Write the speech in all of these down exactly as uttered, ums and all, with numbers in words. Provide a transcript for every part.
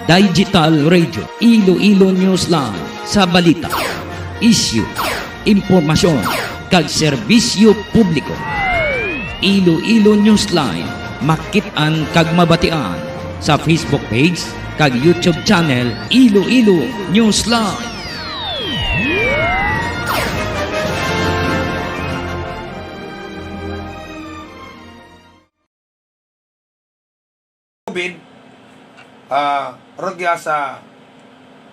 Digital Radio, Iloilo News Live, sa balita, isyu, impormasyon, kag serbisyo publiko. Iloilo News Live, makit-an kag mabatian sa Facebook page kag YouTube channel Iloilo News Live. COVID, ah, rugya sa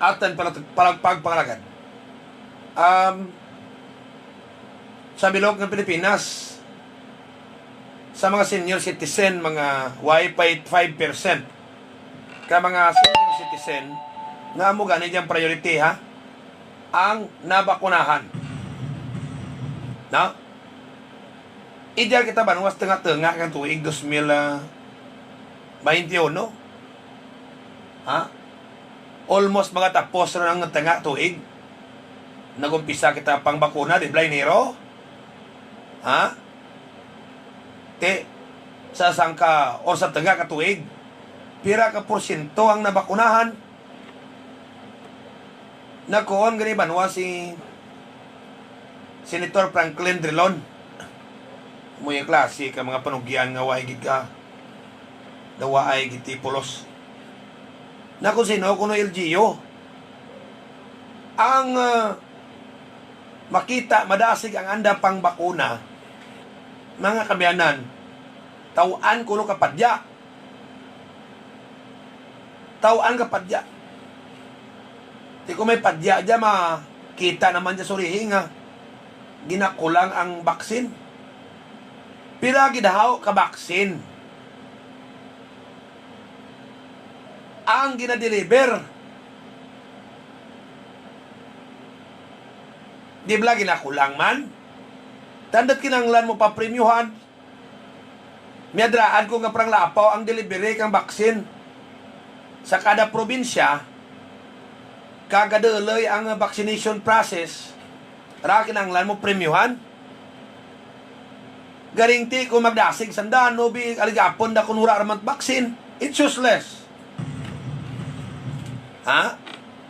atan palag-, palagpag pangalagad. Um, sa bilog ng Pilipinas, sa mga senior citizen, mga way pa five percent ka mga senior citizen nga amo gani diyang priority, ha, ang nabakunahan. No? Ideal kita ba nung mas tunga-tunga kang tuig dos mil, ah, bainti uno? Ha? Almost mga tapos na ang tunga tuig. Nag-umpisa kita pang bakuna, di ba, Enero? Ha? Ti, sa sangka or sa tunga ka tuig, pira ka porsyento ang nabakunahan? Nagkuon gani banwa si Senator Franklin Drilon. Amo ya klase ka mga panugyan nga way gid ka, daw way gid ti pulos. Na kung sino kuno L G U ang, ah, makita madasig ang anda pang bakuna, mga kaabyanan, taw-an kuno ka padya. Taw-an ka padya. Di ko may padya dya, makita naman dya surihi nga ginakulang ang baksin. Pila gid haw ka baksin ang ginadeliver? Di bala ginakulang man? Tandot kinahanglan mo papremyuhan. Miadraan ko nga parang lapaw ang delivery kang baksin sa kada probinsya, kag kadulay ang vaccination process, ra kinahanglan mo premyuhan. Garingti kung magdasig sanda, no, bi, aligapon da kung wala ra man baksin. It's useless. Ha?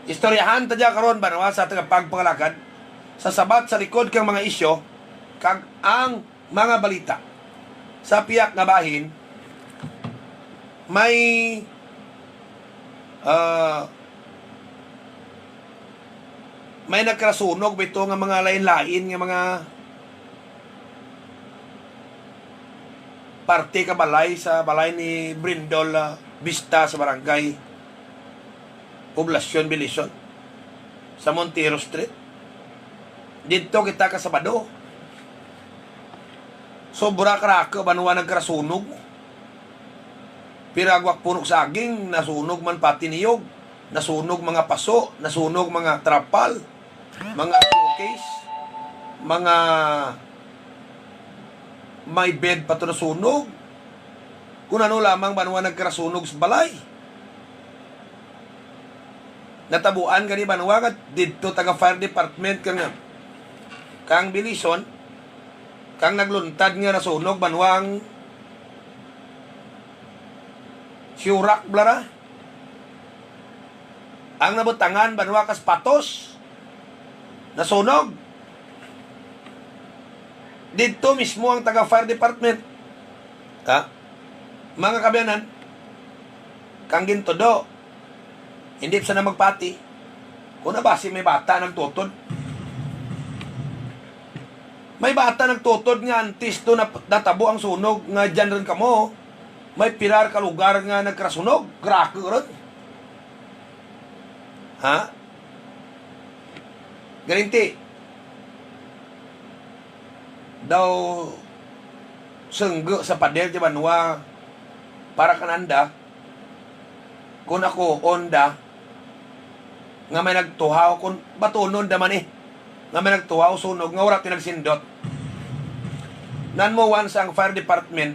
Istoryahan ta dya karon, banwa, sa tagapagpangalagad sa sabat sa likod kang mga isyu kag ang mga balita. Sa piyak nga bahin, may, ah, may nagkarasunog bito nga mga lain-lain nga mga parte ka balay sa balay ni Brindol, ah, Vista sa barangay Poblacion, Belison, sa Montero Street. Didto kita ka Sabado. Sobra karako banwa nagkarasunog. Pira gwa ka puno saging, nasunog man pati niyog, nasunog mga paso, nasunog mga trapal, mga showcase, mga may bed pa to nasunog. Kung ano lamang banwa nagkarasunog sa balay. Natabuan gani banwa nga didto taga fire department kang, kang Belison, kang nagluntad nga nasunog banwa ang siyurak bala ra. Ang nabutangan banwa ka sapatos nasunog. Didto mismo ang taga fire department. Ha? Mga kaabyanan, kang gintudo, hindi pa sana magpati. Kung na basi may bata nagtutod. May bata nagtutod nga antes to nap-, natabo ang sunog nga dyan rin kamo. May pirar ka lugar nga nagkarasunog. Grabe rin. Ha? Garinti. Daw senggo sa pader di banwa para kananda. Kung ako, onda, nga may nagtuhaw, kung batunon naman eh, nga may nagtuhaw, sunog, nga wala tinagsindot. Nan mo, once ang fire department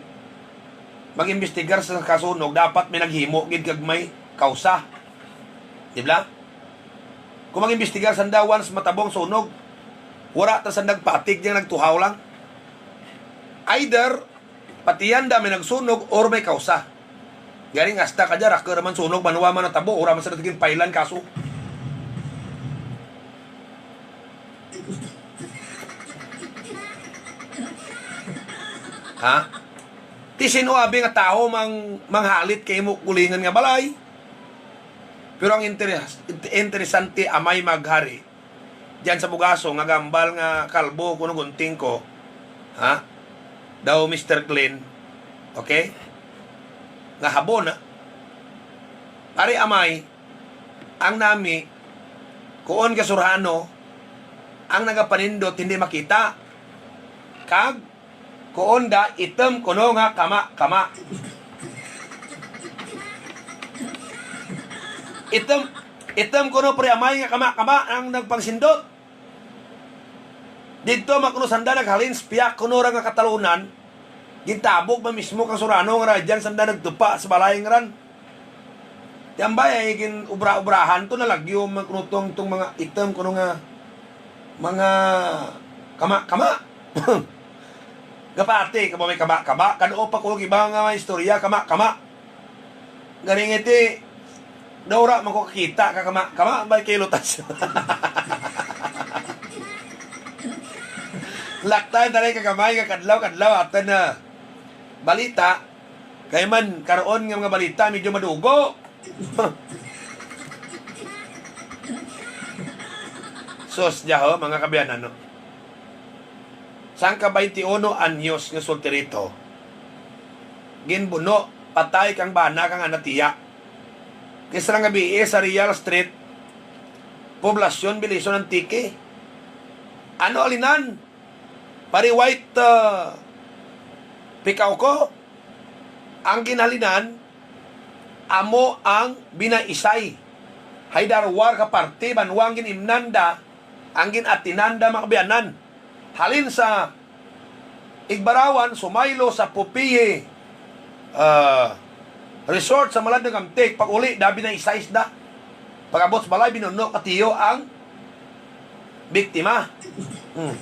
mag-imbestigar sa kasunog, dapat may naghimo gid kag may kausa. Di ba? Kung mag-imbestigar sanda, once matabong sunog, wala ta sa nagpatik diyang nagtuhaw lang. Either, patiyan da may nagsunog or may kausa. Galing hasta ka dyan, raker man sunog, banwa man natabo, ura man sa naging pailan kaso. Ha? Ti sino abi nga tawo mang, manghalit kay imo kulingan nga balay? Pero ang interes-, interesante, amay maghari, diyan sa Bugaso, nga gambal nga kalbo kuno gunting ko, ha? Daw Mister Clean, okay? Nga habon, ha? Pare amay, ang nami, kuon ka surhano, ang nagapanindot hindi makita. Kag, kuon da, item kuno nga kama-kama. Item, item kuno pre amay nga kama-kama ang nagpangsindot. Didto man kuno sanda naghalin sa piyak kuno ra nga katalunan, gintabog man mismo kang surhano nga radyan sanda nagtupa sa balay nga ran. Ti ambay ay gin-ubra-ubrahan to, nalagyo man kuno tong, tong mga item kuno nga mga kama-kama. Gapati ka ba may kama-kama? Kano pa ko iba nga may istorya, kama-kama. Galing iti, daw ra man ko kakita ka kama-kama, bay kay lutas. Laktay na rin kagamay nga kadlaw-kadlaw aton na balita. Kay man, karon nga mga balita, medyo madugo. Sus, diya ho, mga kabiyanan, no? Sangka twenty-uno anyos nga solterito, ginbuno, patay kang bana kang anatiya. Kay sa nga B S sa Real Street, Poblacion, Belison, Antique. Ano alinan? Pare White, ah, pikaw ko. Ang ginhalinan, amo ang Binaisay. Hay darwar ka parte, banwa ang gin-imnanda, ang gin-atinanda, mga kabiyanan. Halin sa Igbarawan, sumaylo sa Popihe, ah, Resort sa Malandang Amtik, pag-uli, da Binaisay da. Pag-abot sa balay, binuno ka tiyo ang biktima. Hmm.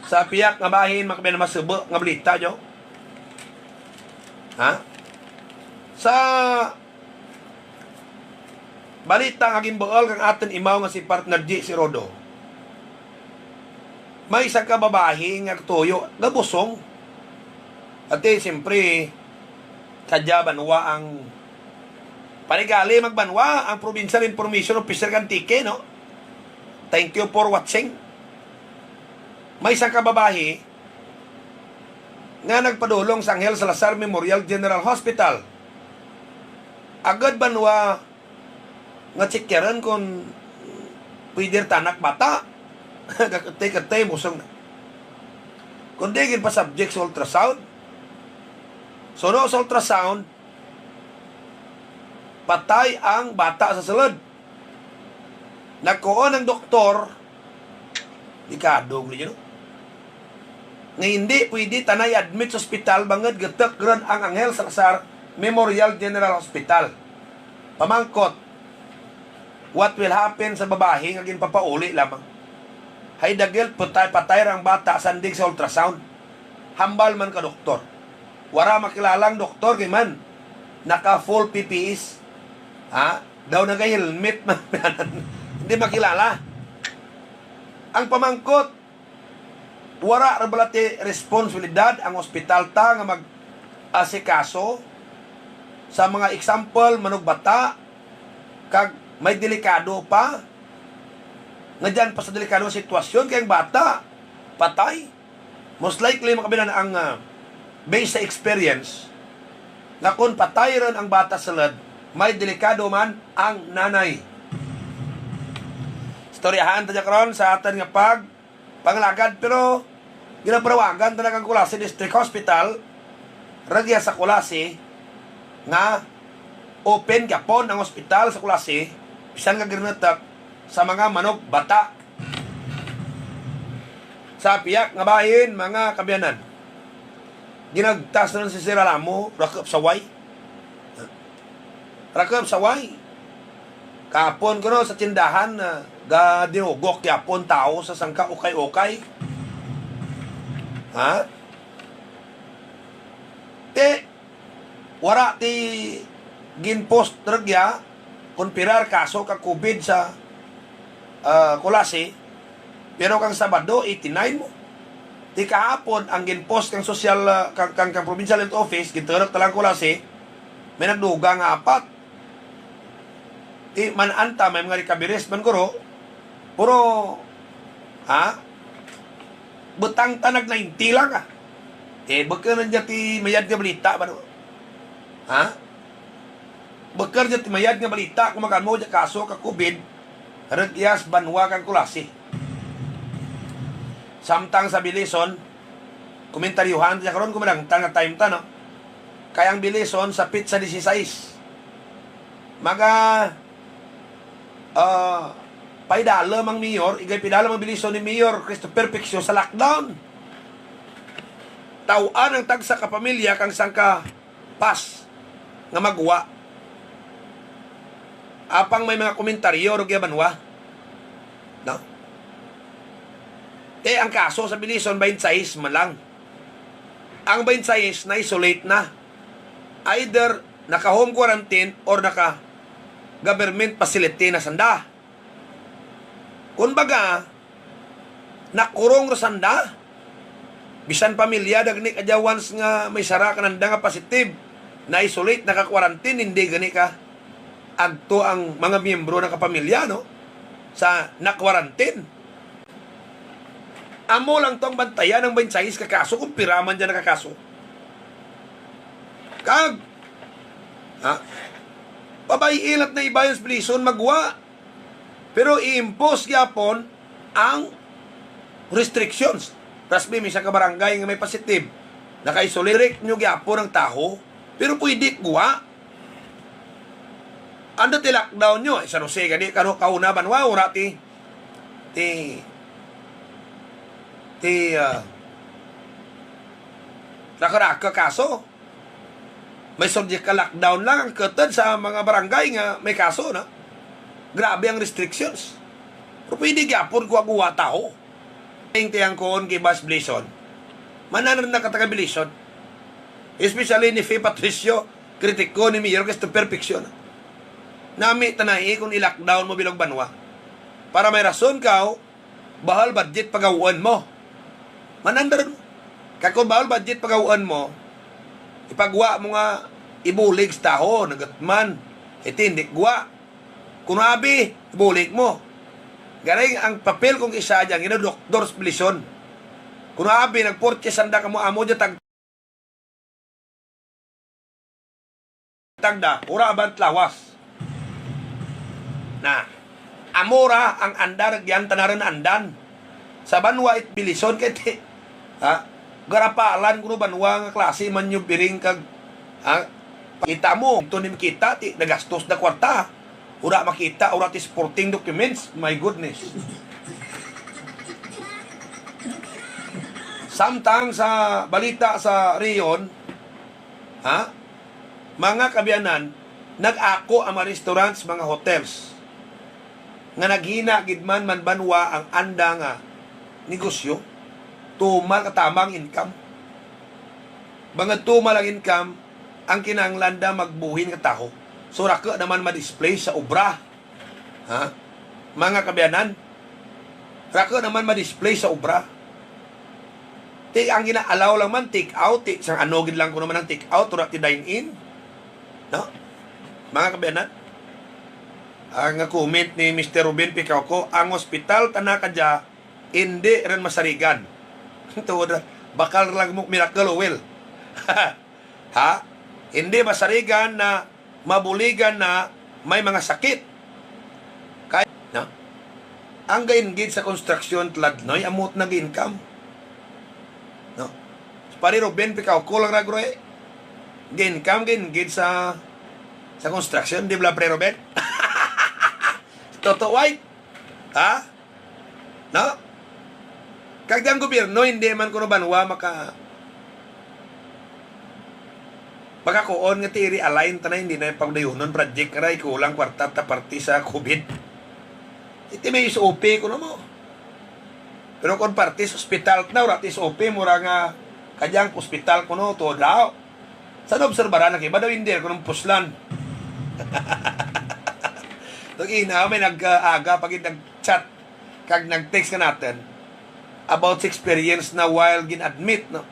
Sa piyak nga bahin, mga kabiyanan, masubo nga balita, jo. Ha? Sa balita nga ginbuol kang aton imaw nga si Partner G C Rodo, may isa ka babayi nga tuyo, gabusong. Ate, siyempre, sadya banwa ang panigali magbanwa ang Provincial Information Officer kang Antique, no? Thank you for watching. May isa ka babayi nga nagpadulong sa Angel Salazar Memorial General Hospital. Agad banwa nga tsikyaran kon pwede ra tanak bata. Kakatay-katay, busong na. Kundi ginpa-subject sa ultrasound. Suno sa ultrasound, patay ang bata sa sulod. Nagkuon ang doktor, delikado gid, no? Nga hindi pwede tanay admit sa ospital bangod gatek ron ang Angel Salazar Memorial General Hospital. Pamangkot, what will happen sa babayi nga ginpapauli lamang? Hay dagil, patay, patay ra ang bata sandig sa ultrasound. Hambal man ka doktor. Wara makilala ang doktor kay man naka full P P Es. Ha? Daw naka-helmet man. Hindi makilala. Ang pamangkot, wara ra bala ti responsibilidad ang ospital ta nga mag-asikaso sa mga example, manugbata, kag may delikado pa, nga dyan pa sa delikado nga sitwasyon kay ang bata patay. Most likely, mga kabiyanan, ang, ah, based sa experience, nga kung patay ron ang bata sa sulod, may delikado man ang nanay. Istoryahan ta dyan karon sa aton nga pag pangalagad, pero ginapanawagan ta na kang Culasi District Hospital, ragya sa Culasi, nga open gyapon ang ospital sa Culasi, bisan nga ginatak sa mga manugbata. Sa piyak nga bahin, mga kabiyanan, ginagtas na si Sir Alamo, rakop sa way. Rakop sa way. Kapon ko no, sa tindahan, ah, ga dinugok yapon tao sa sangka ukay-ukay. Ha? Ti, wala ti ginpost rugya kon pira kaso ka COVID sa, ah, Culasi, pero kang Sabado, eighty-nine mo. Ti kahapon, ang ginpost kang social, ah, kang, kang, kang Provincial Health Office, ginturok ta lang Culasi, may nagdugang nga apat. Ti man anta, may mga recoveries man guro, pero, ha? Butang ta nag ninety lang, ah. Eh, baka na dyan ti mayad nga balita ba, no? Ha? Baka na dyan ti mayad nga balita kung magkano dyan kaso ka COVID, rugya sa banwa kang Culasi. Samtang sa Belison, komentaryohan ta karon kung madangtan nga time ta, no? Kay ang Belison sa petsa dieciséis. Maga, ah, paidalom ang mayor, igay paidalom ang Belison ni Mayor Christopher Piccio sa lockdown. Taw-an ang tagsa ka pamilya kang sangka pass nga magwa. Apang may mga komentaryo rugya banwa. No? Te, ang kaso sa Belison, twenty-six man lang. Ang twenty-six na-isolate na. Either naka-home quarantine or naka-government facility na sanda. Kun baga, nakurong ra sanda. Bisan pamilya, dagni kadya once nga may sara kananda nga positive, na-isolate, naka-quarantine, hindi gani ka agto ang mga miyembro ng kapamilya, no? Sa na-quarantine. Amo lang tong bantayan ang twenty-six ka kaso kung pira man dyan nakakaso. Kag, ha? Pabay-i lang na ibayon sa Belison magwa. Pero i-impose gyapon ang restrictions. Trust me, may isa ka barangay nga may positive, naka-isolate nyo gyapon ang taho. Pero pwede kuha. Ano ti lockdown nyo? Eh, San Jose, gani, kano kauna, banwa, ura ti, ti, ti, ah, raka-raka kaso. May surgical lockdown lang ang kutob sa mga barangay nga may kaso, no? Grabe ang restrictions. Pero pwede gyapon kuha-kuha taho. Ang tiyang kuon kay Bas Blison. Mananan na ka taga Blison. Especially ni Fe Patricio, kritiko ni Mayor Christopher Piccio. Nami tanay kung i-lockdown mo bilog banwa. Para may rason ka, bahal budget pagawan mo. Manandar mo. Kag kung bahal budget pagawan mo, ipagwa mo nga ibulig sa taho, nagatman, iti hindi gwa. Kuno abi, ibulig mo. Garing ang papel kung isa dyan, gina doktor sa Blison. Kuno abi, nagpurchase sanda kamo amo dyan, tag tagda, ura aban lawas. Na, amo ra ang andar, gyan tanaran andan. Sa banwa it Blison kay ti, ha? Garapalan kuno banwa nga klase man yung biring kag, ha? Kita mo, ito ni makita, ti, nagastos na kwarta. Ura makita, ura ti sporting documents. My goodness. Samtang sa balita sa Rion, ha? Mga kabiyanan, nag-ako ang mga restaurants, mga hotels, nga naghina gid man man banwa ang anda nga negosyo, tumal ka tama ang income. Bangod tumal ang income, ang kinahanglan da magbuhin nga taho. So, rako naman ma-display sa obra. Ha? Mga kabiyanan, rako naman ma-display sa obra. Ti, ang gina-allow lang man, take out, ti, sang ano gid lang ko naman ang take out, wala ti dine in. No? Mga kabiyanan, ang comment ni Mister Ruben Picauco, ang hospital tana kadya, hindi rin masarigan. Tuod ra, bakal lang mo miracle oil. Ha? Hindi masarigan na mabuligan na may mga sakit. Kay, no? Ang ga-engage sa construction, Tladnoy, amot na ga-income. No? Pare Ruben, Picauco lang ra, guro, eh. Ga-income, ga-engage sa, sa construction, di ba, Pre Ruben? Totoo, ay? Ha? No? Kag ang gobyerno, hindi man kuno banwa maka-, makakuon nga ti i-realign ta na, hindi na yung pagdayunon, project ra, kulang kwarta ta parte sa COVID. Iti may S O P kuno mo. Pero kung parte sa ospital na, wala ti S O P, mura nga kadyang ospital kuno, to daw. Sa naobserbaran, ang iba daw hindi, kung puslan. Tag-ina, may nag-aga pa gid nag-chat kag nag-text ka natin about sa experience na while gin-admit, no?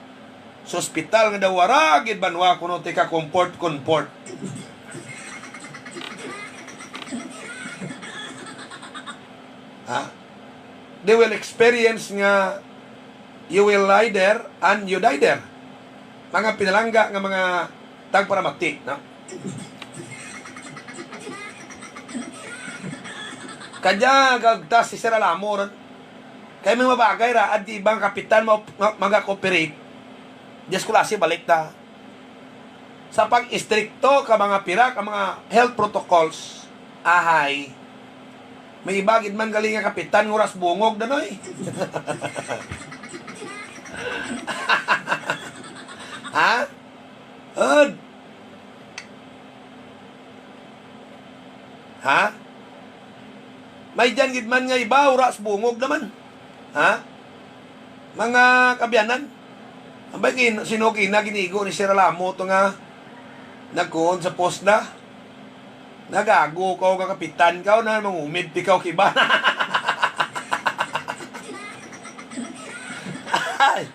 Sa ospital nga daw wara gid banwa kuno tika comfort, comfort. Ha? They will experience nga you will lie there and you die there. Mga pinalangga nga mga tagparamati, no? Kadya gagtas si Sir Alamo ron. Kay may mabagay ra, at di ibang kapitan ma-, ma-, mag-cooperate. Diyos ko, lasi, balik ta. Sa pag-istrikto ka mga pira ka mga health protocols, ahay, may iba gid man gali nga kapitan nga oras bungog na, noy. Ha? Od. Ha? May dyan gid man nga iba, oras bungog naman. Ha? Mga kabiyanan, ambay kin-, sino kina ginigo ni Sir Alamo to nga nagkuon sa post na? Nagago ka o nga kapitan ka o na mangumid ikaw kiba. Ay.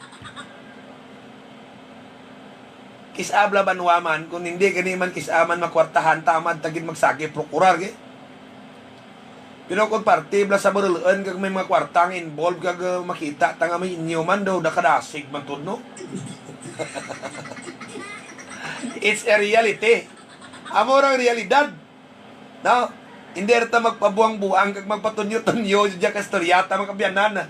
Kis-ab la banwa man, kung hindi gani man kis-aman makwartahan, tamad ta gid magsagi prokurar, gi. Pero kung parte bala sa baruluan kag may mga kwarta nga involved kag, uh, makita ta nga may inyo man daw, nakadasig man tud, no? It's a reality. Amo rang realidad. No? Hindi ra ta magpabuang-buang kag magpatunyo-tunyo diya ka istorya ta, mga kabiyanan.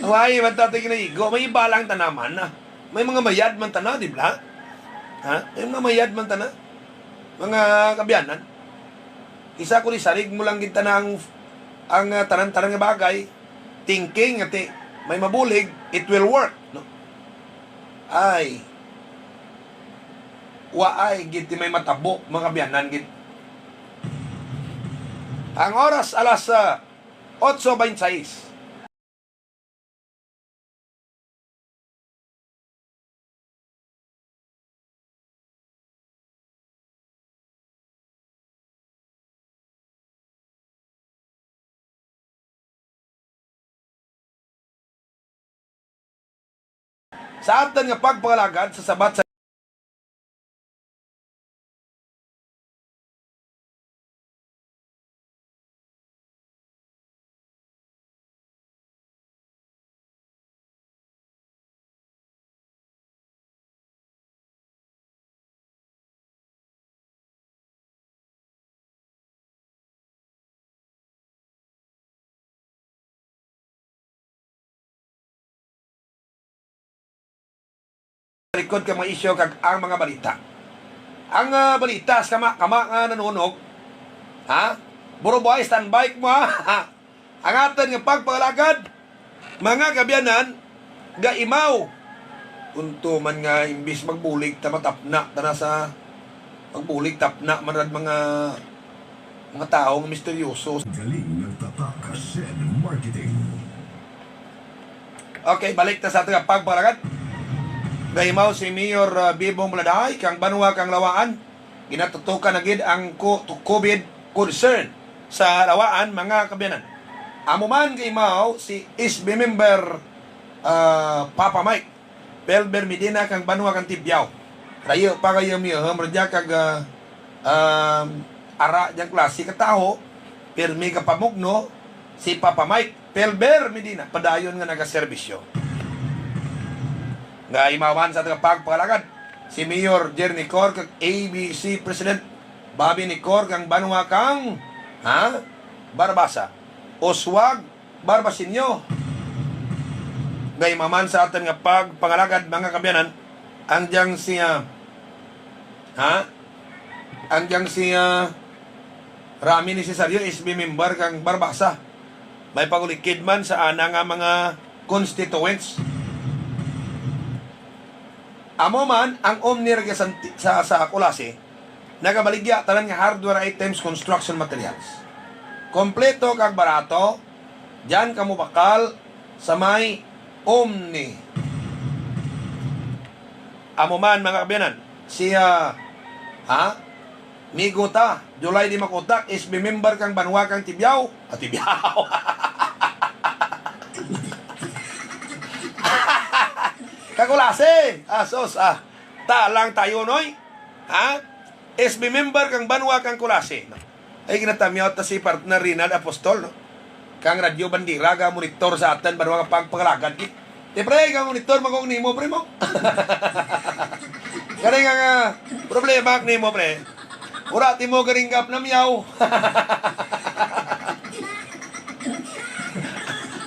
Why man ta ito ginaigo? May iba lang tanaman na. May mga mayad man tana, di ba? Ha? May mga mayad man tana. Mga kabiyanan. Isa ko ni sarig mo lang gid tana ang, ang, ah, tanan-tanan nga bagay. Thinking nga ti, may mabulig, it will work, no? Ay. Waay gid ti may matabo, mga kabiyanan gid. Ang oras alas, ah, otso bainsais. Sa aton nga pagpangalagad sa Sabat sa Likod ka mga isyu kag ang mga balita. Ang, ah, balita sa kama-kama nga nanunog, ha? Buro boy, standby mo, ha? Ang aton nga pagpangalagad, mga kabiyanan, gaimaw. Unto man nga imbis magbulig ta matapna ta na sa magbulig tapna man rad mga, mga tawo nga misteryoso. Galing nagtatak Sed Marketing. Okay, balik ta sa aton nga pagpangalagad. Gaimaw si Mayor, uh, Bibong Baladay kang banwa kang Lawaan. Ginatutukan na gid ang ko-, COVID concern sa Lawaan, mga kabiyanan. Amo man gaimaw si S B member, ah, Papa Mike Pelber Medina kang banwa kang Tibiao. Rayo pa kayo miyo, hamradya kag, ah, um, ara diyang klase ka tawo, pirmi ka pamugno, si Papa Mike Pelber Medina, padayon nga nagaserbisyo. Nga imawan sa tagapagpangalagad, si Mayor Jerry Nicor kag A B C President Bobby Nicor kang banwa kang, ha? Barbaza. Oswag Barbasinyo. Nga imaman sa aton nga pagpangalagad, mga kabiyanan, ang diyang siya, ha? Ang diyang siya Rami ni Cesario, S B member kang Barbaza. May pangulikid man sa ana nga mga constituents. Amo man ang Omni Regia Santi-, sa, sa Culasi, nagabaligya tanan nga hardware items, construction materials. Kompleto kag barato, diyan kamo bakal sa may Omni. Amo man, mga kaabyanan, si, ah, ha? Migo ta, July Di Makutak, S B member kang banwa kang Tibiao. Ah, Tibiao. Kang Culasi. Ah, sus, ah. Talang tayo, noy. Ha? S B member kang banwa kang Culasi. Ay, ginatamyaw ta si partner Rinald Apostol, no? Kang Radyo Bandera, ga monitor sa atan, banwa nga pagpangalagad, gid. Di, pre, ga monitor man ko nimo, pre, mo. Kani nga, nga problema ak nimo, pre. Ura ti mo garinggap na miyaw.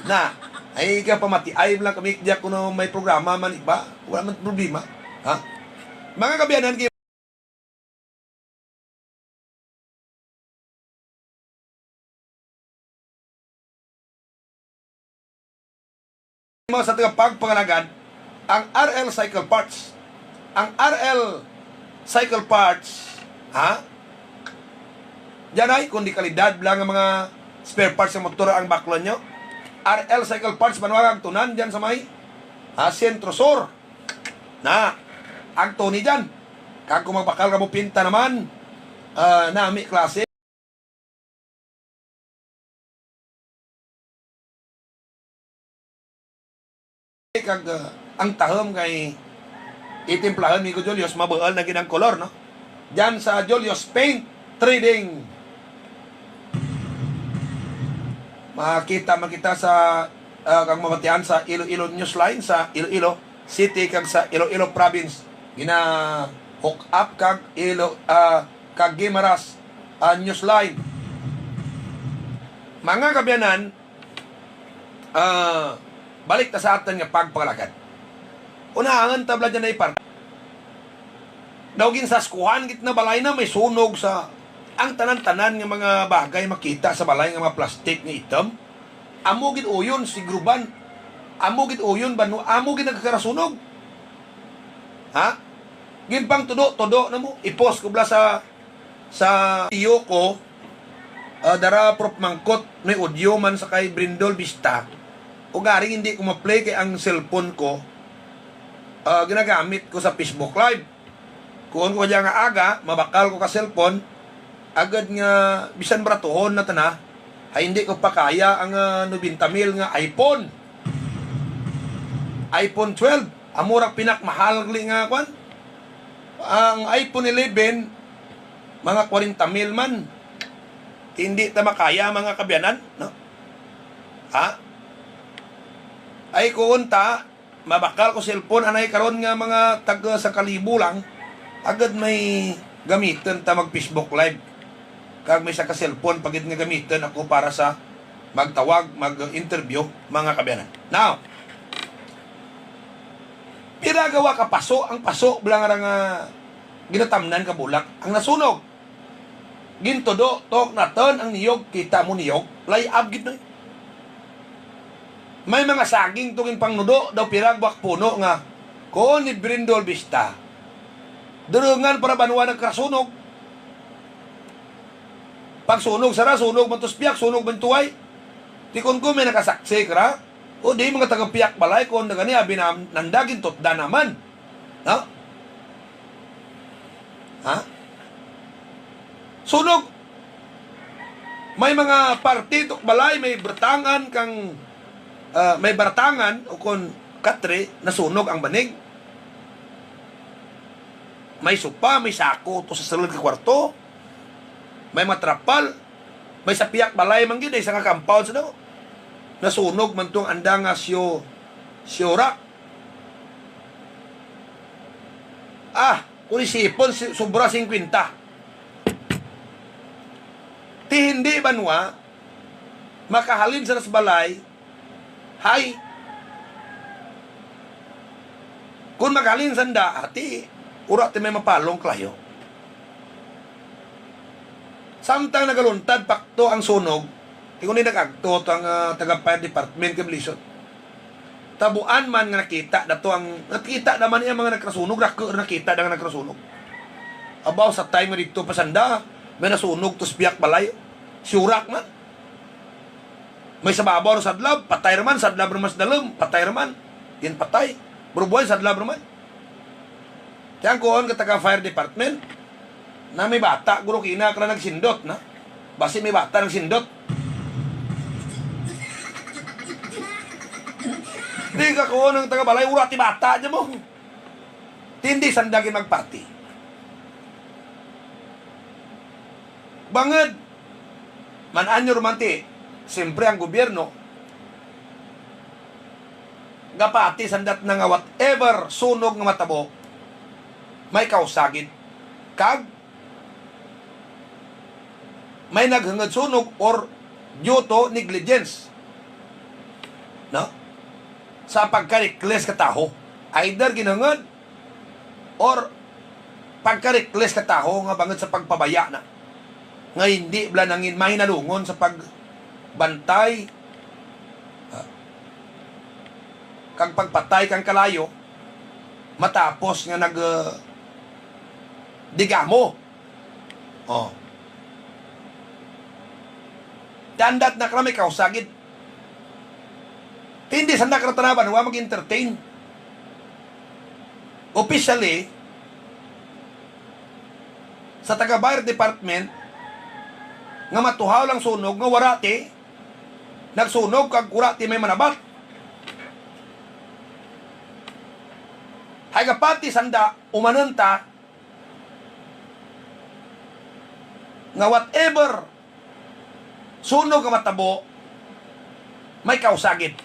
Na, ay, ka pamati, ay lang kami, diya kuno may programa man iba. Wala man problema. Ha? Mga kaabyanan, mo sa tagapagpangalagad ang R L Cycle Parts. Ang R L Cycle Parts, ha? Diyan ay, kung di kalidad lang ang mga spare parts sa motor ang baklon nyo, R L Cycle Parts, Banwag Agtunan, diyan sa may, ha, Centro Sur. Na, agto ni diyan. Kag kung magbakal ka mo pinta naman, ah, nami klase. Kag, ah, ang tahom kay itimplahon ni Julius, mabuol na gid ang kolor, no? Diyan sa Julius Paint Trading. Makita man kita sa, ah, kag mabatian sa Iloilo Newsline sa Iloilo City kag sa Iloilo Province. Gina-hook up kag Ilo-, ah, kag Guimaras, ah, Newsline. Mga kaabyanan, ah, balik ta sa aton nga pagpangalagad. Unahan ta bala dyan na ipar-, daw ginsaskuhan gid na balay na may sunog sa, ang tanan-tanan nga mga bagay makita sa balay nga mga plastic nga itom. Amo gid uyon si Gruban. Amo gid uyon banwa. Amo gid nagkarasunog. Ha? Ginpangtudo-tudo na mo. Ipos ko bala sa, sa iyo ko, ah, dara Prof Mangkot, may audio man sa kay Brindol Vista. Ugaring hindi ko ma-play kay ang cellphone ko, ah, ginagamit ko sa Facebook Live. Kuon ko diya nga aga, mabakal ko ka cellphone, agad nga bisan baratuhon na tana, ay hindi ko pakaya ang, ah, nobenta mil nga iPhone. iPhone twelve, amo ra pinakmahal gali nga kwan. Ang iPhone eleven, mga kwarenta mil man. Hindi ta makaya, mga kaabyanan, no? Ha? Ay, kuon ta, mabakal ko cellphone, anay karon nga mga tag sa kalibo lang, agad may gamiton ta mag Facebook Live. Kag may isa ka cellphone pa gid nga gamiton ako para sa magtawag, mag-interview, mga kaabyanan. Now, pira gawa ka paso, ang paso bala nga ginatamnan ka bulak, ang nasunog. Gintudo, tok naton ang niyog, kita mo niyog, layab gid, no? May mga saging to ginpangnudo, daw pira buak puno nga, kuon ni Brindol Vista. Durungan para banwa nagkasunog. Pagsunog sara, sunog man to sa piyak, sunog man tuway. Ti kon ko may nakasaksi kara, o di mga taga piyak balay, kon na gani, abi na, nanda, gintutda naman. No? Ha? Sunog. May mga parte to balay, may bartangan kang, ah, may bartangan o kon katre, nasunog ang banig. May sopa, may sako to sa sulod ka kwarto. May matrapal. May sa piyak balay man gid, isa nga compound sa daw. Nasunog man tong anda nga siyo, siyo rak. Ah, kung isipon, si-, sobra singkwenta. Ti hindi banwa, makahalin sa nas balay, hay. Kung makahalin sa nda, ti, ura ti may mapalong klayo. Samtang nagaluntad pakto ang sunog, ingon ni nag-agto to ang, ah, taga fire department kag lisod. Tabuan man nga nakita dato ang, nakita naman niya mga nagkasunog, rako nakita na nga nagkasunog. Abaw sa time nga dito pa sanda, may nasunog to sa piyak balay. Siurak man. May sa babaw sa adlaw, patay raman, sa adlaw raman sa dalom, patay raman. Yan patay. Burubuhay sa adlaw raman. Kaya ang kuon ka taga fire department, na may bata, guro, kina ka na nagsindot, na? Basi may bata nagsindot. Di ka kuon ang taga balay, wala ti bata dyan mo. Tindi sanda gid magpati. Bangod, man-an nyo rumanti, siyempre ang gobyerno, gapati sandat na nga whatever sunog nga matabo, may kausagid. Kag may naghangad sunog or due to negligence, no? Sa pagka-reckless ka taho. Either ginhangad or pagka-reckless ka taho nga bangod sa pagpabaya na. Nga hindi bala nangin mahinalungon sa pagbantay, ah, kag pagpatay kang kalayo, matapos nga nag, ah, digamo. Oh. Dandat na kami kausagid. Hindi sa nakratanaban, wa mag-entertain. Officially, sa taga fire department, nga matuhaw lang sunog, nga wara ti nagsunog, kag wara ti may manabat. Hay kapati sanda, umanon ta, nga whatever sunog nga matabo, may kausagid.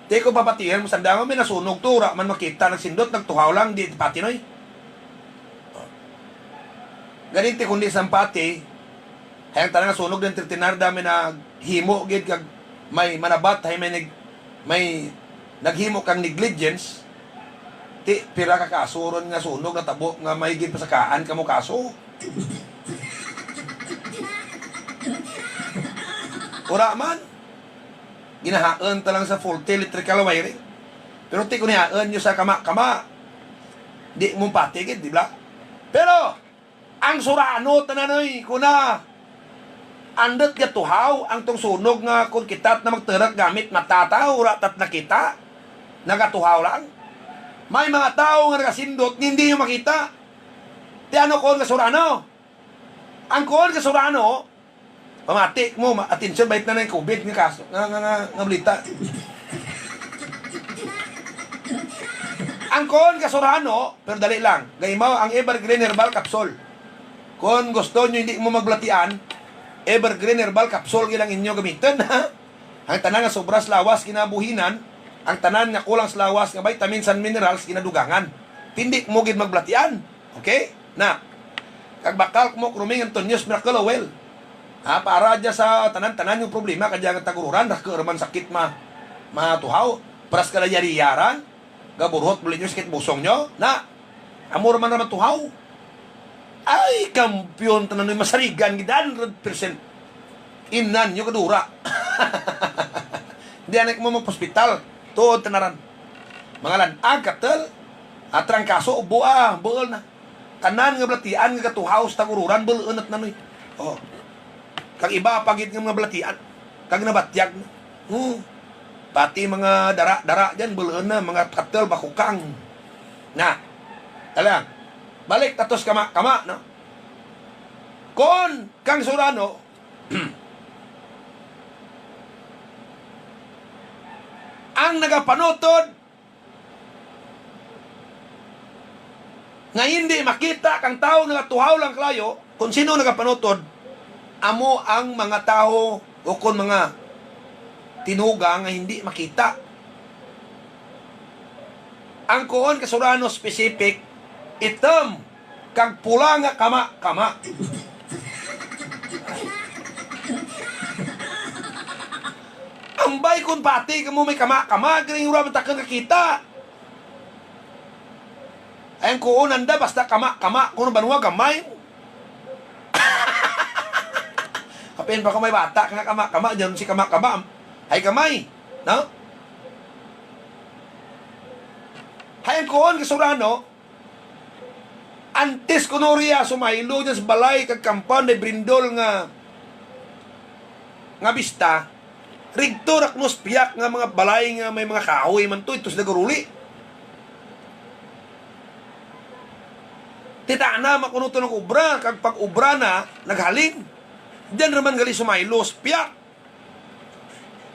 Di ko papatihan mo sanda nga may nasunog to, wala man makita, nagsindot, nagtuhaw lang, di pati, noy. Ganinti kundi sa pati, hay ang tanan nga sunog din, trinarda may naghimo gid kag may manabat, hay may nag-, may naghimo kang negligence. Ti, pira ka kaso ron nga sunog natabo nga may ginpasakaan kamo kaso? Wala man. Ginahaon ta lang sa faulty electrical wiring. Pero ti, kung nihaon nyo sa kama-kama, di mo patigid, di ba? Pero, ang surano, tananoy, kuna, andot nga tuhaw ang tong sunog nga kung kita na magturak gamit mata ta, wala tat nakita, nagatuhaw lang. May mga tao nga nagasindot, hindi yung makita. Ti ano kon nga surano? Ang kon nga surano, pamati mo, ma-, atensyon, bait na ng covid nga kaso, nga, nga, nga, nga balita. Ang kon nga surano, pero dali lang, gaimaw ang Evergreen Herbal Capsule. Kung gusto nyo hindi mo maglatian, Evergreen Herbal Capsule gilang inyo gamiton, ha? Ang tanan nga sobra sa lawas ginabuhinan, ang tanan nga kulang sa lawas nga vitamins and minerals ginadugangan. Tindi mo gid maglatian. Okay? Na. Kag bakal mo kruming Antonio's Miracle Oil. Ha, para dya sa tanan-tanan yung problema, kadya nga tagururan, ra ka man sakit ma-, matuhaw, pras ka na yariyaran, gaburhot, buli nyo, sakit busong nyo, na, amo ra man ra matuhaw. Ay, kampiyon, tanan yung masarigan, gid, hundred percent. Imnan nyo kadura. Di anak mo magpa-hospital, tuod tanaran. Mga lanag, katel, atrang kaso, ubo, ah, buol na. Tanan nga balatian nga gatuhaw sa tagururan, bul-un at nanoy. Oh. Kag iba pa gid nga mga balatian, kag nabatyag na. Hmm. Pati mga dara-dara dyan, bul-un na, mga katel, bakukang. Na. Tala. Balik tatos kama, kama, no? Kon kang surano, ang nagapanutod nga hindi makita kang tawo nagatuhaw lang kalayo, kung sino nagapanutod, amo ang mga tawo o kon mga tinuga nga hindi makita. Ang kuon kasurano specific, itom kag pula nga kama-kama. Ambay kon pati kamo may kama-kama, galing wala man takang kakita. Ay, ang kuon nanda, basta kama-kama, kuno banwa gamay. Kapin pa ko may bata, nga kama-kama, dyan si kama-kama. Ay, gamay, no? Hay ang kuon kasurano, antes kuno riya sumaylo dyan sa balay kag compound may brindol nga, nga bista, rigto ra kuno sa piyak nga mga balay nga may mga kahoy man to, ito sila garuli. Titana, makunuto ng obra, kag pag-obra na, naghalin. Diyan naman gali sumaylo, piyak.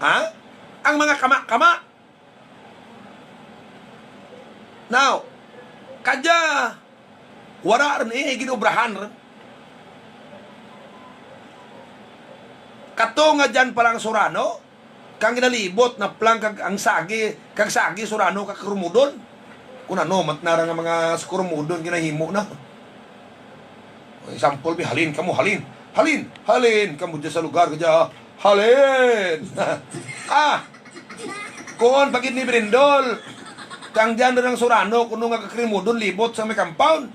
Ha? Ang mga kama-kama. Now, kadya, wala rin eh, ginobrahan rin. Kato nga dyan pa lang surano, kang ginalibot na plang kag ang sagi, kag sagi surano kag kurumudon. Kung ano, mat na ra nga mga kurumudon ginahimo na. Example, bi, halin kamo, halin. Halin, halin kamo dyan sa lugar ko dyan. Halin! Ah! Kuon pa gid ni Brindol. Kang dyan rin ang surano, kuno nga kakrimudon, libot sa may compound.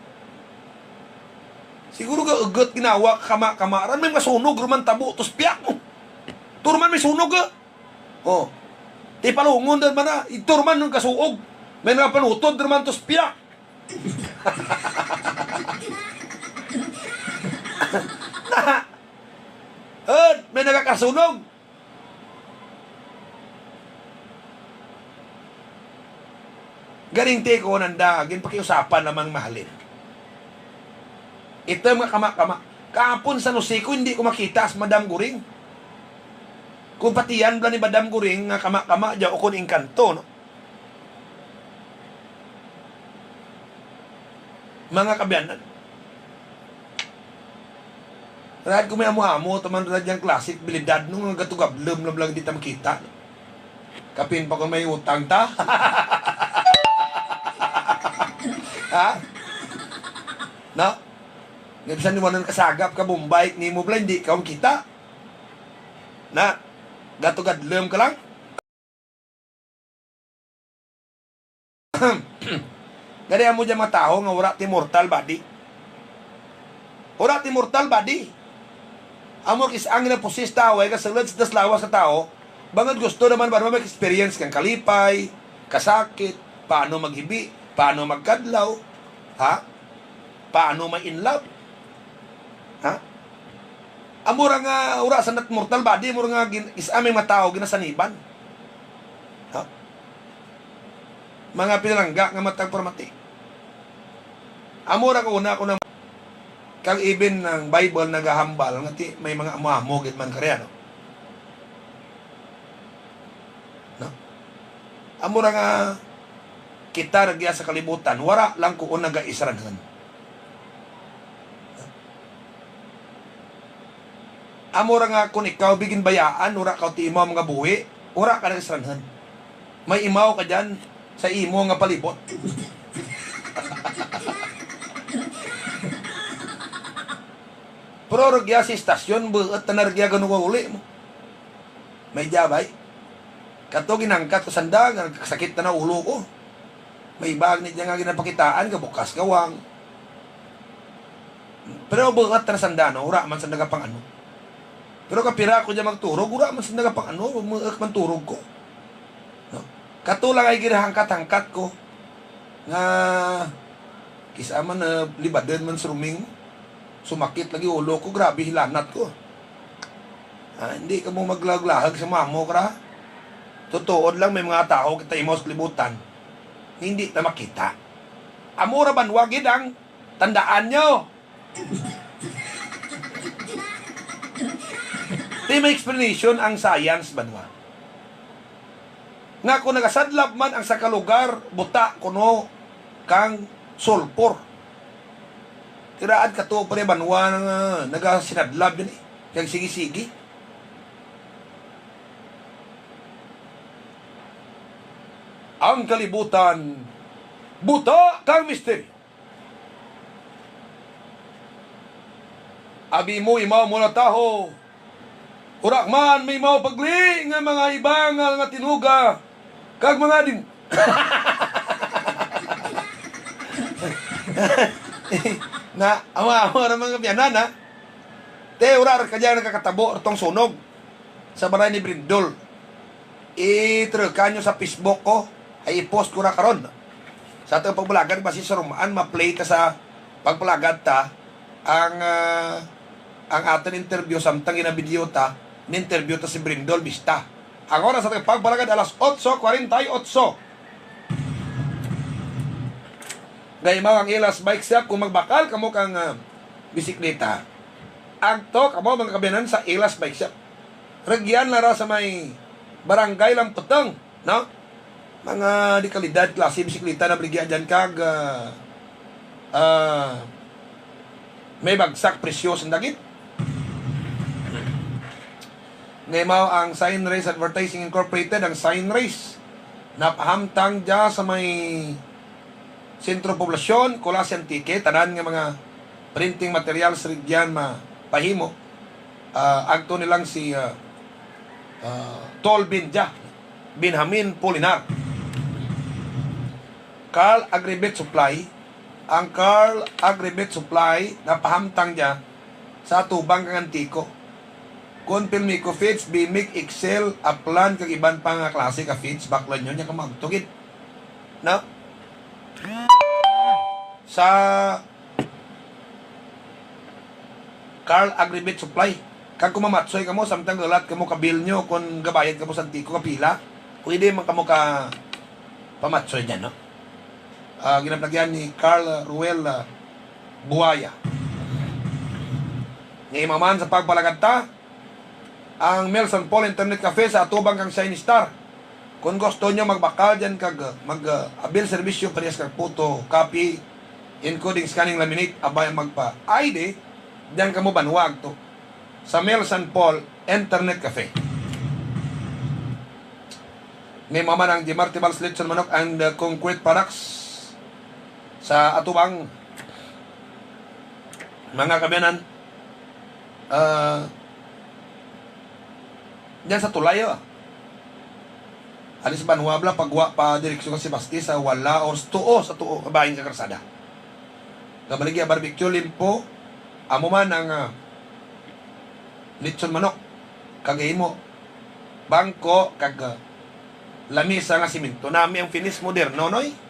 Siguro ga ugot ginawa, kama-kama. Ran may masunog, ruman tabo, tos piyak mo. Turman may sunog, ah. Oh. Ti palungon dan man na, iturman nung kasuog. May nakapanutod, ruman tos piyak. Ed, may nagakasunog. Garing ti ko nanda, ginpakiusapan lamang mahalin. Ito mga kama-kama. Kahapon sa Nusiko, hindi ko makita si Madam Guring. Kung patiyan bala ni Madam Guring nga kama-kama, diya o kung engkanto, no? Mga kabyanan. Rad ko may amo-amo, taman rad yang classic, bilidad nung nga gatugablem lang lang di ta makita. Kapin pa kung may utang ta. Ha? No? Nga bisan ni wanan kasagap ka Bombay, ni mo bala, hindi ka kita. Na, gatugadlem ka lang. Gani amo dyan mga tawo nga wala ti mortal body. Wala ti mortal body. Amo kis ang ginapusis tawo ay kasulod sa tas lawas sa tawo. Bangod gusto naman ba mag-experience kang kalipay, kasakit, paano maghibi, paano magkadlaw, ha? Paano ma-in love? Ha? Amo ra nga ura sa nat mortal body, amo ra nga gin-, is aming mga tawo ginasaniban. Ha? Mga pinalangga nga matag paramati. Amo ra ko una ko na kag even ang Bible nagahambal nga ti may mga amo-amo gid man kari, no? No? Amo ra nga kita ra giya sa kalibutan, wara lang ko nagaisranhon. Amo ra nga kung ikaw bigin bayaan, wara ka ti imaw mga buhi, wara ka nagaisranhon. May imaw ka dyan sa imo nga palibot. Pero rugya sa istasyon, buot na rugya ganun uli mo. May jabay. Kato ginangkat ko sanda, nga nagkasakit na na ulo ko. May iba ni dyan nga ginapakitaan, gabukas gawang. Pero buhat na sanda, no? Wala man sa nagapang ano. Pero kapira ko dyan magturog, wala man sa nagapang ano, muak man turog ko. No? Kato lang ay ginahangkat-hangkat ko. Nga, kisa man na libadan man sa ruming. Sumakit lagi ulo ko, grabe hilanat ko. Ah, hindi ka mo maglahag-lahag sa mamo kara. Tutuod lang may mga tao kita imo sa kalibutan. Hindi ta makita. Amo ra banwa gid ang tandaan nyo. Di may explanation ang science banwa. Nga kung nagasadlab man ang saka lugar, buta kuno kang sulpor. Tiraad ka to, pre, banwa nga nagasinadlab yun eh. Kag sige-sige. Ang kalibutan, buta kang misteryo. Abi mo, imaw mo na taho. Urak man, may mao pagli nga mga ibangal nga tinuga, kag mga din. Na, ama-ama ra mga biyanan, ha? Te, ura ra ka dyan nakakatabo, ratong sunog sa balay ni Brindol. I-trukan nyo sa Facebook ko, ay i-post ko na karon. Sa atong pagpalagad, basi sa rumaan, ma-play ta sa pagpalagad ta ang, ah, ang aton interview, samtang gina-video ta, ni-interview ta si Brindol Vista. Ang oras sa atong pagpalagad, alas otso cuarenta y ocho. Kaimaw ang Ilas Bike Shop kung magbakal kamo kang, ah, bisikleta. Agto kamo, mga kaabyanan, sa Ilas Bike Shop. Rugyan na ra sa may Barangay Lamputong, no? Mga de kalidad, klase bisikleta nabaligya dyan kag, ah, ah, may bagsak presyo sa dagit. Nga mao ang Sign Race Advertising Incorporated, ang Sign Race. Napahamtang dya sa may Sentro Poblasyon, Culasi, Antique. Tanan nga mga printing materials rugyan mapahimo. Ah, agto nilang si, ah, ah, Tol Binja, Benjamin Polinar. Carl Agribit Supply. Ang Carl Agribit Supply napahamtang dya sa atubang kang Antico. Kon Pilmico feeds, Bimig, Excel, Aplan, kag iban pa nga klase ka feeds, baklan nyo niya kung magtugid. No? Sa Carl Agribit Supply. Kag kung mamatsoy kamo, samtang galat kamo ka bill nyo, kung gabayad kamo sa Antico, kapila, pwede man kamo ka pamatsoy dyan, no? Ah, ginaplagyan ni Carl Ruel, ah, Buaya. Nga imaman sa pagpalagad ta, ang Mel San Paul Internet Cafe sa atubang kang Shine Star. Kung gusto nyo magbakal dyan kag mag, ah, abil serbisyo parehas kag photo, copy, encoding, scanning, laminate, abay magpa-I D, dyan kamo banwa agto sa Mel San Paul Internet Cafe. Ni Mama ng Jimar Tibal Slitson Manok and, uh, Concrete Products sa atubang, mga kaabyanan. Ah, dyan sa tulay, oh. Alis banwa bala, pagwa pa direksyon ka si Basti sa wala o sa tuo, sa tuo, kabahin ka karsada. Kabaligya barbecue, limpo, amo man ang, ah, lechon manok. Kag imo, bangko, kag, ah, lamisa nga simento. Nami ang finish moderno, noy?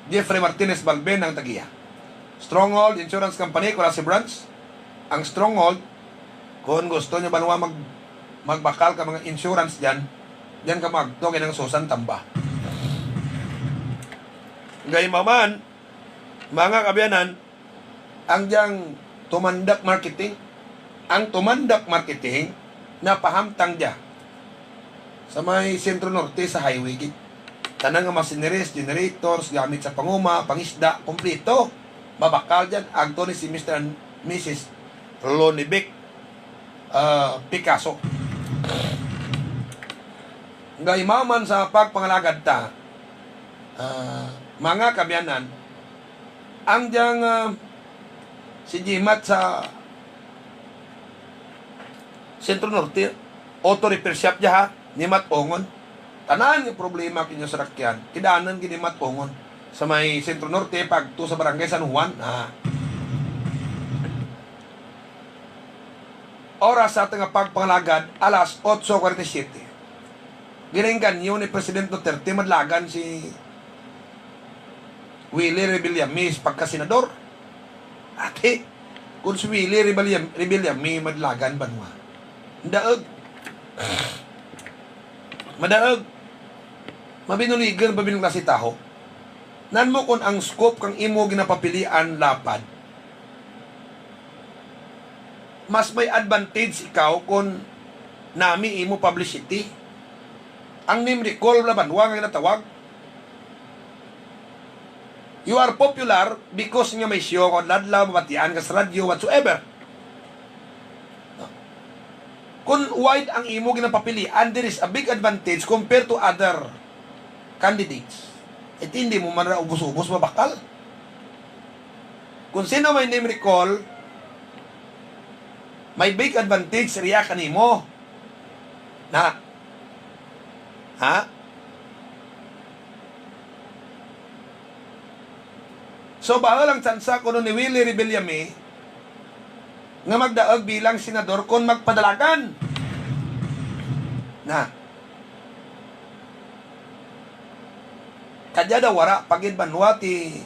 Jeffrey Martinez Balben ang tagiya. Stronghold Insurance Company, Culasi Branch. Ang Stronghold, kung gusto nyo banwa mag-, magbakal ka mga insurance dyan, dyan ka magto kay nang Susan Tamba. Gay maman, mga kaabyanan, ang diyang Tumandak Marketing. Ang Tumandak Marketing, napahamtang dya sa may Sentro Norte sa highway gid. Tanan nga machineries, generators, gamit sa panguma, pangisda, kompleto. Mabakal dyan, agto ni si Mister and Missus Lonibic, ah, Picasso. Nga imaman sa pagpangalagad ta, ah, mga kaabyanan, ang diyang, ah, si Jimat sa Sentro Norte, auto repair shop dya ha, ni Mat Ongon. Tanan nga problema kinyo sa rakyan, kidanan gid ni Mat Ongon. Sa may Sentro Norte, pagto sa Barangay San Juan, ah. Oras sa aton nga pagpangalagad, alas otso cuarenta y siete. Ginaengganyo ni President Duterte madlagan si Willie Revillame pagkasenador. Ati, kung si Willie Revillame, Revillame madlagan banwa. Madaog. Madaog. Mabinuligan pa bilang klase taho. Nan mo kung ang scope kang imo ginapapilian lapad, mas may advantage ikaw kung nami imo publicity. Ang name recall bala banwa nga ginatawag. You are popular because nga may show ka adlaw, mabatian ka sa radyo, whatsoever. Kung wide ang imo ginapapilian, there is a big advantage compared to other candidates. Iti hindi mo man ra ubos-ubos mabakal. Kung sino may name recall, may big advantage riya kanimo. Na? Ha? So, bahal ang tsansa kuno ni Willie Revillame nga magdaog bilang senador kon magpadalagan. Na. Kadya daw wara pa gid banwa ti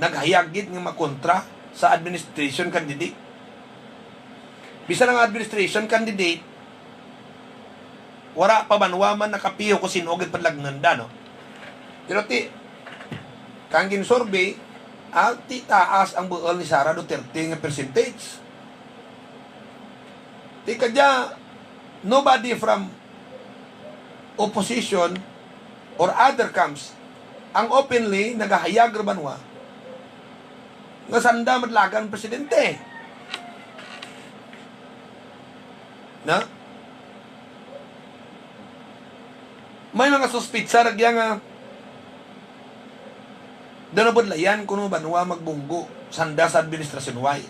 naghayag gid nga makontra sa administration candidate. Bisan ang administration candidate, wara pa banwa man nakapiho kung sin-o gid padalagnanda, no? Pero ti, kang gin-survey, ah, ti taas ang buol ni Sara Duterte nga percentage. Ti kadya, nobody from opposition or other camps ang openly nagahayag ra banwa nga sanda madlagan presidente. Na? May mga suspitsa ra gya nga daw nabudlayan kuno banwa magbunggo sanda sa administrasyon Y.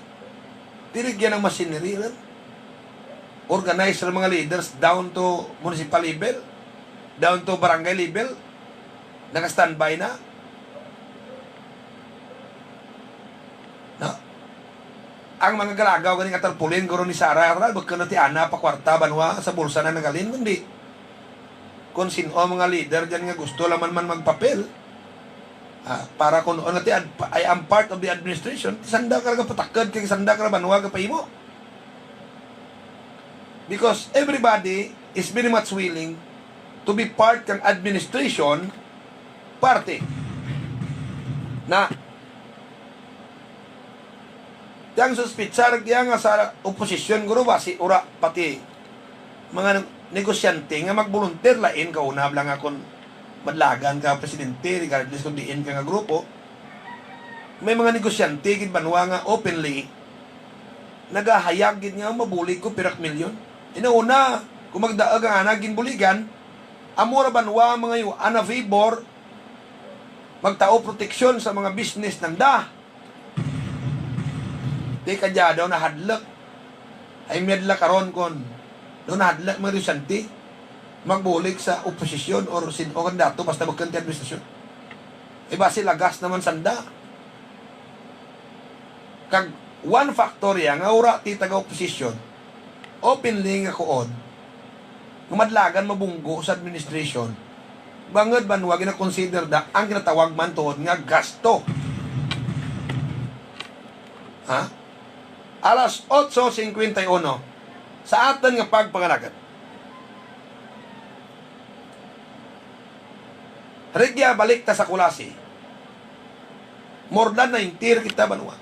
Diri gya ang machinery ron. Organized ra mga leaders down to municipal level, down to barangay level. Naka-standby na. No? Ang mga galagaw gani nga tarpaulin, guro ni Sara, ra, bukon na ti ana pa kwarta banwa sa bulsa na nagalin, kundi kung sino ang mga leader dyan nga gusto lamang man magpapel, ah, para kung ano ti ad-, I am part of the administration, sanda ka nga patakod kay sanda ka banwa ka paimo. Because everybody is very much willing to be part kang administration party. Na, ti ang suspitsa ra gya nga sa oposisyon, guro, basi ura pati mga neg-, negosyante nga mag-volunteer, lain ka una lang nga kon madlagan ka presidente, regardless kung diin ka nga grupo. May mga negosyante gid banwa nga openly nagahayag gid nga mabulig ko pirak milyon. Inauna, kung magdaag ang ana ginbuligan, amo ra banwa mga yu-, ana favor, magtao proteksyon sa mga business nanda. Di ka dya daw nahadlok. Ay, medla karon kon daw nahadlok mga negosyante magbulig sa oposisyon or sin-, o kandidato basta bukon ti administrasyon. Ay, basi lagas naman sanda. Kag one factor ya nga ura ti taga-oposisyon openly nga kuon nga madlagan mabunggo sa administration, bangod banwa gina-consider da ang ginatawag man tuod nga gasto. Ha? Alas otso cincuenta y uno sa aton nga pagpangalagad. Rugya, balik ta sa Culasi. More than ninety ra kita banwa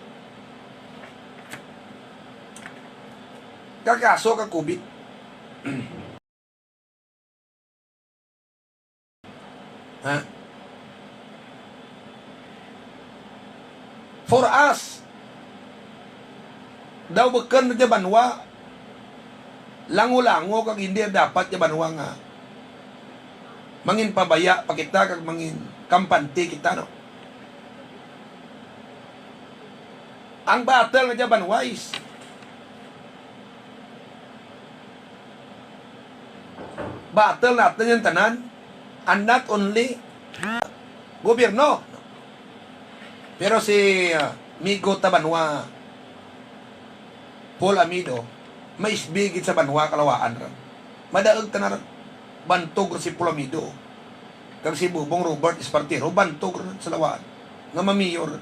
kakaso kag COVID. Ha? For us, daw bukon na dya banwa, lango-lango kag hindi dapat dya banwa nga mangin pabaya pa kita kag mangin kampante kita, no? Ang battle nga dya banwa is battle naton yung tanan, and not only gobyerno. Pero si, ah, Migo Tabanwa, Paul Amido, maisbigit sa banwa kalawaan ra. Madaog ta na ra. Bantog ra si Paul Amido kag si Bubong Robert Espartero, bantog ra sa lawaan nga mamiyor.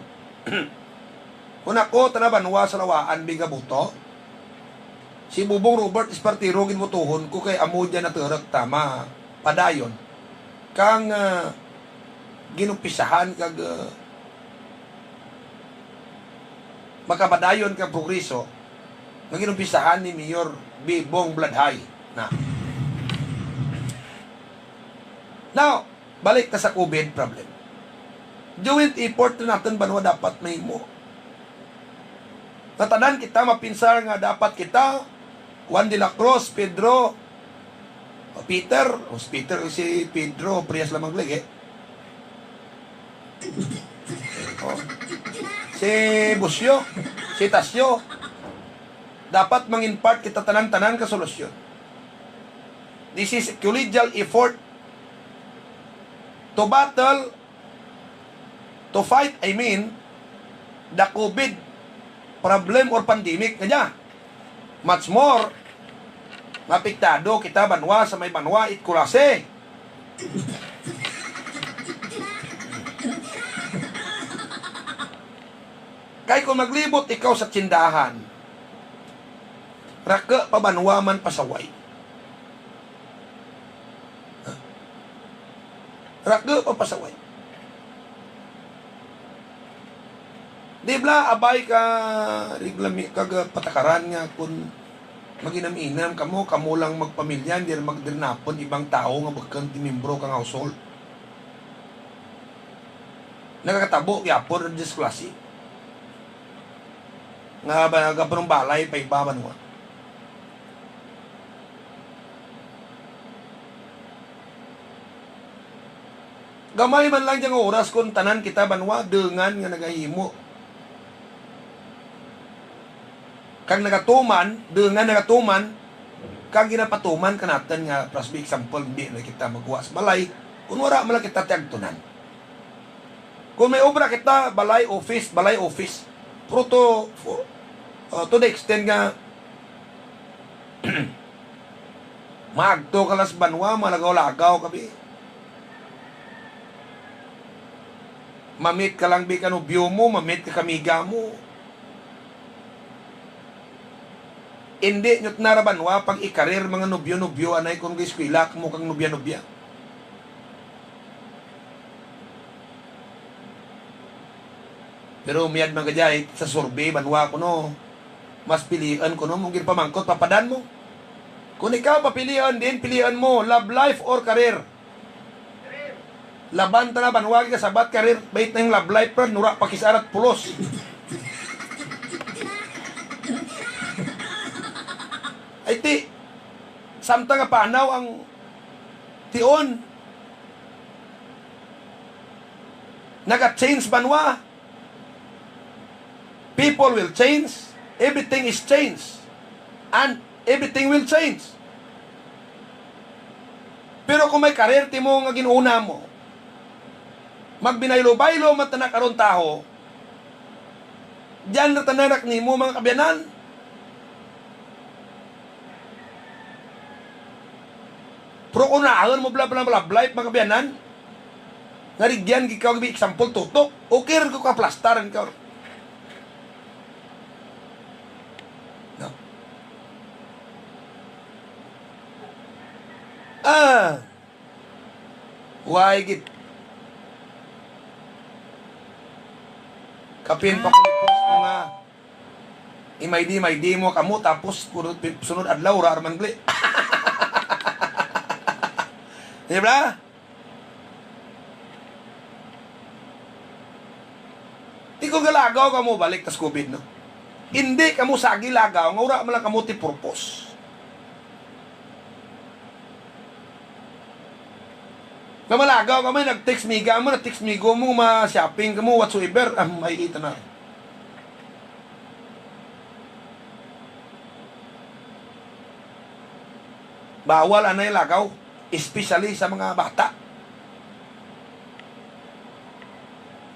Kung ako, tana banwa sa lawaan, biga buto, si Bubong Robert Espartero ginbutuhon ko kay amo dyan naturok tama padayon kang, ah, ginumpisahan kag, ah, makapadayon kag progreso nga ginumpisahan ni Mayor Bibong Bladhay na. Now, balik ta sa COVID problem. Joint effort na naton banwa dapat mahimo. Natanan kita mapinsar nga dapat kita, Juan de la Cruz, Pedro, o Peter, o si Peter, si Pedro, parehas lamang lagi. O. Si Busyo, si Tasyo, dapat mangin part kita tanan-tanan ka solusyon. This is collegial effort to battle, to fight, I mean, the COVID problem or pandemic nga dya. Much more, maapektado kita banwa sa may banwa it Culasi. Kay kung maglibot ikaw sa tsindahan, rake pa banwa man pasaway. Rake pa pasaway. Di bala, abay ka reglami-, kag patakaran nga kun mag-inam-inam kamo, kamo lang magpamilya, hindi ra magdirnapon ibang tawo nga bukon ti membro kang household. Nakakatabo gyapon ang disklase nga ba, nagapanumbalay pa iba banwa. Gamay man lang dyan nga oras kung tanan kita banwa, dungan nga nagahimo. Kag nagatuman, dungan nagatuman, kag ginapatuman ka natin nga, plus be example, hindi na kita magwa sa balay, kung wala man lang kita tiagtunan. Kung may obra kita, balay, office, balay, office. Pero to, for, uh, to the extent nga, maagto ka lang sa banwa, malagaw-lagaw ka, bi. Mamit ka lang, bi, ka nobyo mo, mamit ka kamiga mo. Hindi nyo tinarabanwa pag ikarir mga nobyo-nobyo, anay kung eskwela mo kang nobya-nobya. Pero miyad man gajay sa survey, banwa kuno, mas pilian kuno mo ginpamangkot, papadan mo. Kung ikaw papilian, din pilian mo, love life or career. Laban ta na, banwa, ka sabat career, bait na yung love life, Brad, nura pa kisarat pulos. Ay, ti, samtang nga panaw ang tion, naga-change banwa. People will change. Everything is change. And everything will change. Pero kung may karir ti mo nga ginuna mo, magbinaylo-baylo man tana karon taho, diyan na tanan rak nimo, mga kabyanan. Pero kung nahal mo bla, bla, bla, bla, mga kabyanan, nga rigyan gikaw, example, tutok, okay rin ko kaplastar ang ikaw. No? Ah. Why gid? Kapin pa ko ni post mo nga, imay di, may di mo kamo, tapos puro pi-, sunod adlaw, ra man gali. Di ba? Di ko galagaw kamo balik tas covid, no? Hindi kamo sagi lagaw, nga wala man lang kamo ti purpose. Nga malagaw kamo, nag-text miga mo, nag-text migo mo, ma-shopping kamo, whatsoever, ah, may ita na. Bawal anay lagaw, especially sa mga bata.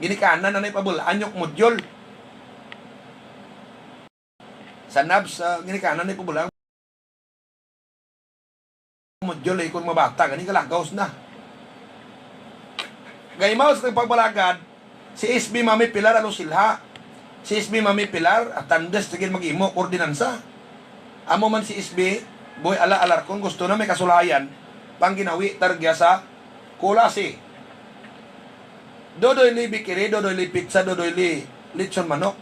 Ginikanan anay pabulaan yung module. Sa nabs, ah, ginikanan anay pabulaan. Module, eh, kung mabata, gani kalagaw na. Gaimaw sa tagpagbalagad, si S B Mami Pilar Alusilha, si S B Mami Pilar, atandes na gid mag-imo, koordinansa. Amo man si S B Boy Ala Alarcon, gusto na may kasulayan, pang ginawi targya sa Kulasi. Dodoy Li Bakery, Dodoy Li Pizza, Dodoy Li Lechon Manok,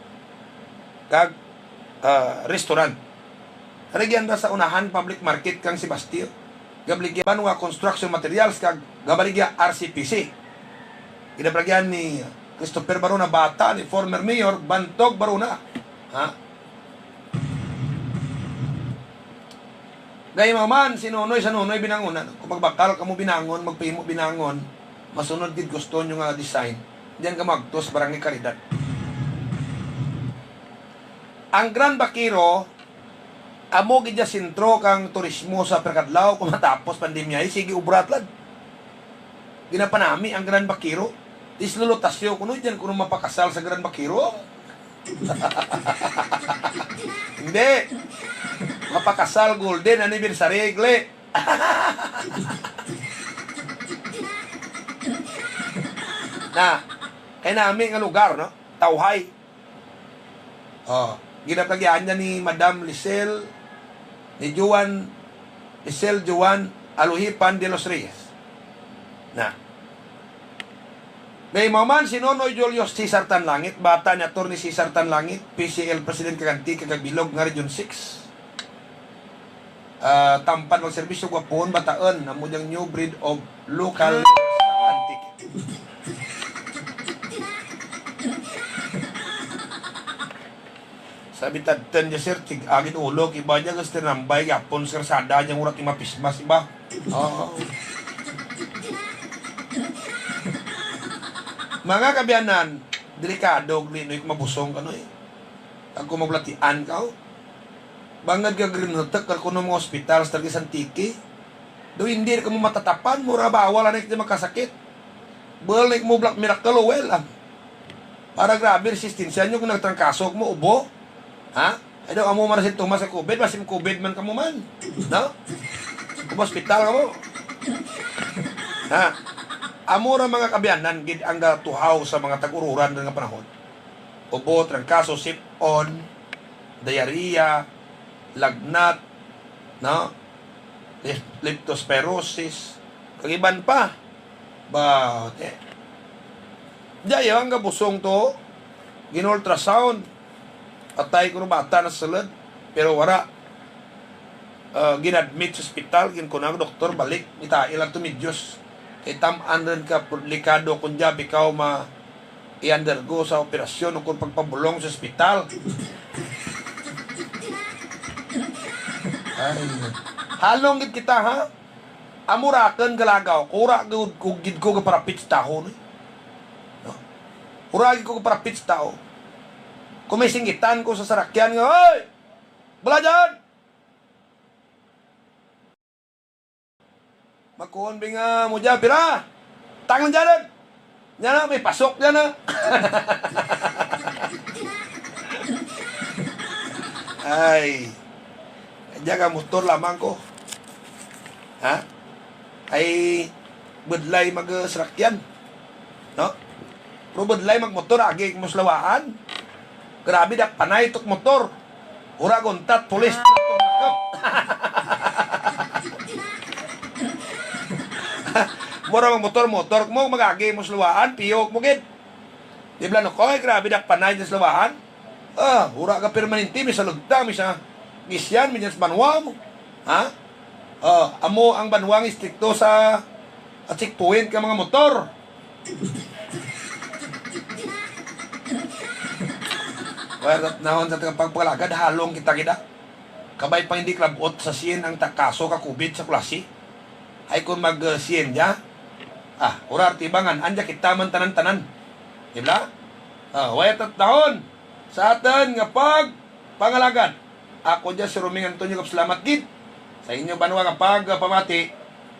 kag, ah, restaurant. Ragyan ra sa unahan public market kang Sebastio. Gabaligya Banwa Construction Materials kag Gabaligya R C P C. Ginabaligyan ni Christopher Barona, bata ni former Mayor Bantog Barona. Ha? Gaimaw man, si Nonoy sa Nonoy binangunan. Kung magbakal kamo binangon, magpahimo binangon, masunod gid gusto nyo nga design, diyan ka magtos, Barangay Caridad. Ang Gran Vaquero, amo gid ya sentro kang turismo sa Pagkadlaw, kung matapos pandemya, eh, sige, ubra tulad. Ginapanami ang Gran Vaquero. Islulutasyo kuno diyan kuno mapakasal sa Gran Vaquero. Hindi. Mapakasal, golden anniversary, gle. Na, kay nami nga lugar, no? Tawhay. Oh, ginapagyan niya ni Madam Lisel, ni Juan, Lisel Juan Aluhipan de los Reyes. Na. Kay mao man si Nonoy Julius Cesar Tanlangit, bata ni Attorney Cesar Tanlangit, P C L President kag Antique kag bilog nga Region six. Ah, tampan magserbisyo, gwapuhon, bataon, amo diyang new breed of local leaders sa Antique. Sabi tadtan niya, sir, tig-agin ulo, iba niya, gas tinambay, yapon, sir, sada niya, urat, mapismas, iba. Oo. Mga kabiyanan, delikado, og linoy, kung mabusong ka, no, eh. Kag kung mablatian ka, oh. Bangod ka grinhutek ka kuno mga ospital sa Targa Antique. Do hindi ka mo matatapan, mura bawal anay kita makasakit. Bawal na mo black miracle, oh, well, ah. Para grabe, resistensya nyo kung nagtrangkaso mo, ubo. Ha? Ay daw, amo man ang sintomas sa covid, basin covid man kamo man. No? Kung ospital ka mo. Ha? Amo ra mga kabiyanan, gid ang gatuhaw sa mga tag-ururan nga panahon. Ubo, trangkaso, sip-on, diarrhea, lagnat, no? Lep-, leptospirosis, kag iban pa. Ba, te. Diya, ang gabusong to, gin-ultrasound. Patay kuno bata na sa sulod, pero wala. Ah, gin-admit sa ospital, ginkunang doktor, balik, itail ang tumidyos. Kay tam-an rin ka, delikado kung diya, ikaw ma-, i-undergo sa operasyon o kung pagpabulong sa ospital. Ay, halong gid kita, ha? Amo ra akon kalagaw, kura gid ko, gid ko gaparapit sa tawo, no? No? Kura gid ko gaparapit sa tawo. Kung may singgitan ko sa sarakyan nga, "Hoy! Bala dyan!" Makuon bi nga mo dyan, pira? Tang lang dyan, eh! Yan na, may pasok dyan, ha? Ay. Diya ka motor lamang ko. Ha? Ay, budlay mag, uh, sarakyan. No? Pero budlay magmotor, agi mo sa lawaan. Grabe, dak panay tok motor. Ura guntat, pulis. Mura magmotor, motor mo, mag-agi mo sa lawaan, piyok mo gid. Di ba, no? Koy, grabe, dak panay dyan sa labahan. Ah, ura ka permanente, may salugta, may sa gisyan, may dyan sa banwa mo. Ha? Ah, amo ang banwa nga istrikto sa, ah, checkpoint ka mga motor. Well, nahon sa tagapagpalagad, halong kita gid, ah. Kabay pang hindi klabot sa sien ang takaso ka covid sa Culasi. Ay kung mag, uh, sien dya, ah, urar tibangan, andya kita man tanan-tanan. Di ba? Ah, way tatnahon sa aton nga pagpangalagad. Ako dya si Roming Antonio, kapsalamat gid sa inyo banwa nga pagpamati.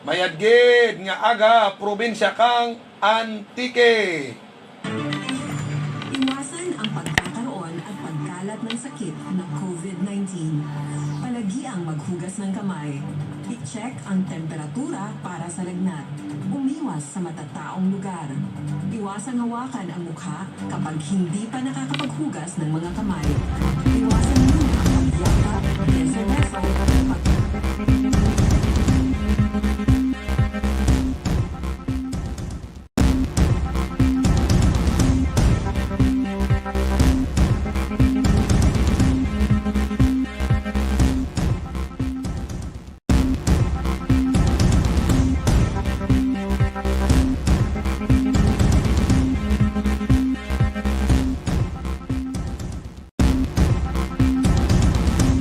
Mayad gid nga aga, probinsya kang Antique. Iwasan ang pagkakaroon at pagkalat ng sakit na covid nineteen. Palagiang maghugas ng kamay. I-check ang temperatura para sa lagnat. Umiwas sa matataong lugar. Iwasang hawakan ang mukha kapag hindi pa nakakapaghugas ng mga kamay. Iwasan muna ang pagyakap, beso-beso, at pag-